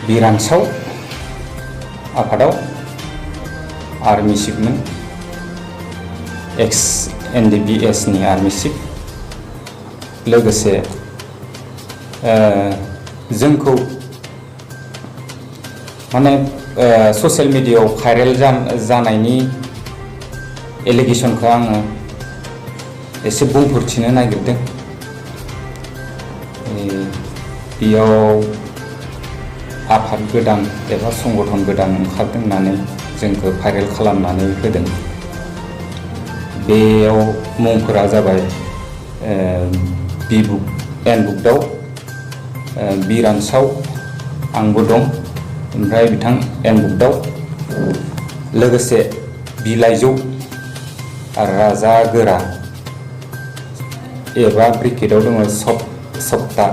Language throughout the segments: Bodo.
बिरानसाव आफादाव आर्मि चिफमोन एक्स NDBS नि आर्मि चिफ लोगोसे जोंखौ माने ससियेल मिडियायाव भाइरेल जानायनि एलिगेशनखौ आङो एसे बुंफोरथिनो नागिरदों। बेयाव आफाद गोदान एबा संगठन गोदान ओंखारदों होननानै जोंखौ भाइरेल खालामनानै होदों। बेयाव मुंफोरा जाबाय एनबुकआव बिरानसाव आंबो दं, ओमफ्राय बिथां एनबुकआव लोगोसे बिलाइजौ राजा गोरा एबा ब्रिकेटआव दङ सप्ता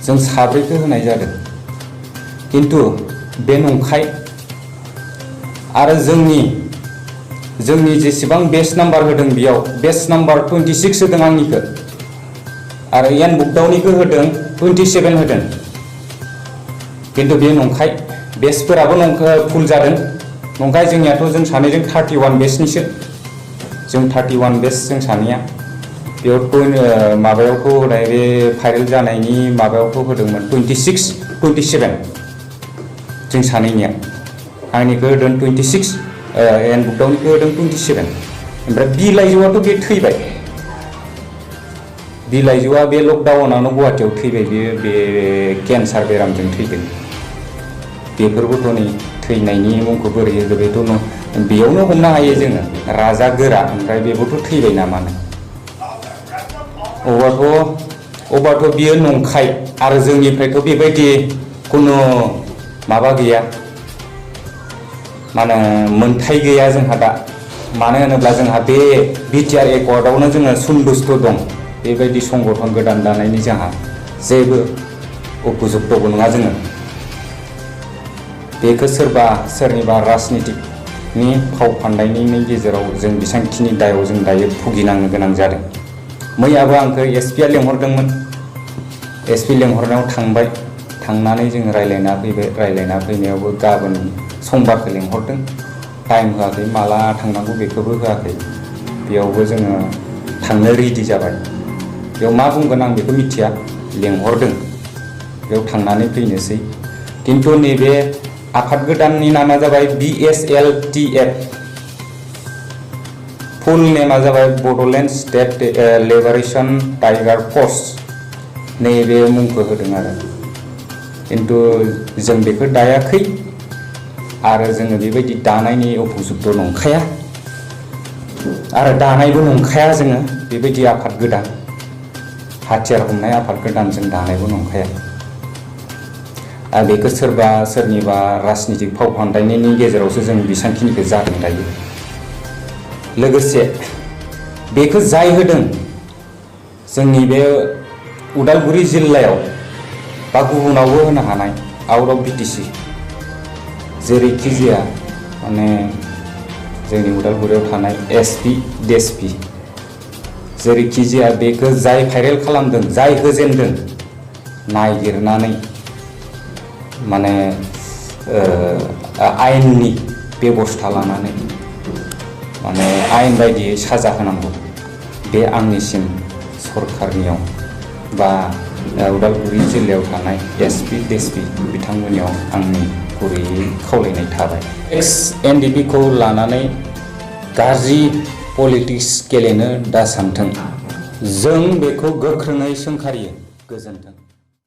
जों साब्रैखौ होनाय जादों। किन्तु बे नंखाय आरो जोंनि जेसेबां बेच नाम्बार होदों बेयाव बेच नाम्बार 26 होदों आंनिखौ आरो एनबुकदावनिखौ होदों 27 होदों। किन्तु बे नंखाय बेचफोराबो फुल जादों। नंखाय जोंनियाथ' जों सानैजों 31 बेचनिसो जों 31 बेच जों सानैया बेयाव माबायावथ' होनाय बे भाइरेल जानायनि माबायावथ' होदोंमोन 27 जों सानैनिया आंनिखौ होदों 26 एनबुकदावनिखौ होदों 27। ओमफ्राय बिलाइजौआथ' बे थैबाय। बिलाइजौआ बे लकडाउनावनो गुवाहाटीयाव थैबाय। बे केन्सार बेरामजों थैदों। बेफोरबोथ' नै थैनायनि मुंखौ बोरै होगो बेथ' बेयावनो हमनो हायो जोङो राजा गोरा। ओमफ्राय बेबोथ' थैबाय नामानो अबाथ' बियो नंखाय आरो जोंनिफ्रायथ' बेबायदि खुनु माबा गैया, माने मोनथाय गैया जोंहा दा। मानो होनोब्ला जोंहा बे बिटिआर एकर्डआवनो जोङो सुन्दुस्थ दं। बेबायदि संगठन गोदान दानायनि जोंहा जेबो उपजुक्तबो नङा। जोङो बेखौ सोरनिबा राजनितिकनि फाव फान्दायनायनि गेजेराव जों बेसेबांखिनि दायाव जों दायो भुगिनांनो गोनां जादों। मैयाबो आंखौ एसपिआ लेंहरदोंमोन। एसपि लेंहरनायाव थांबाय, थांनानै जों रायलायना फैबाय। रायलायना फैनायावबो गाबोन समबारखौ लेंहरदों। टाइम होआखै, माला थांनांगौ बेखौबो होआखै। बेयावबो जोङो थांनो रेडि जाबाय। बेयाव मा बुंगोन आं बेखौ मिथिया, लेंहरदों बेयाव थांनानै फैनोसै। किन्तु नैबे आफाद गोदाननि नामा जाबाय BSLTF, फुल नेमा जाबाय Bodoland state liberation tiger force. नैबे मुंखौ होदों आरो किन्तु जों बेखौ दायाखै आरो जोङो बेबायदि दानायनि उपजुक्त नंखाया आरो दानायबो नंखाया। जोङो बेबायदि आफाद गोदान हाथियार हमनाय आफाद गोदान जों दानायबो नंखाया। बेखौ सोरनिबा राजनितिक फाव फान्दायनायनि गेजेरावसो जों बेसेबांखिनिखौ जादों दायो। लोगोसे बेखौ जाय होदों जोंनि बे उदालगुरि जिल्लायाव बा गुबुनावबो होनो हानाय आउट अफ BTC जेरैखि जाया माने जोंनि उदालगुरियाव थानाय SP DSP जेरैखि जाया बेखौ जाय भाइरेल खालामदों, जाय होजेनदों, नागिरनानै माने आयेननि बेबस्था लानानै माने आयेन बायदियै साजा होनांगौ। बे आंनिसिम सरकारनियाव बा उदालगुरि जिल्लायाव थानाय SP DSP बिथांमोननियाव आंनि गुरैयै खावलायनाय थाबाय। NDP खौ लानानै गाज्रि पलिटिक्स गेलेनो दासानथों। जों बेखौ गोख्रोङै सोंखारियो। गोजोन्थों।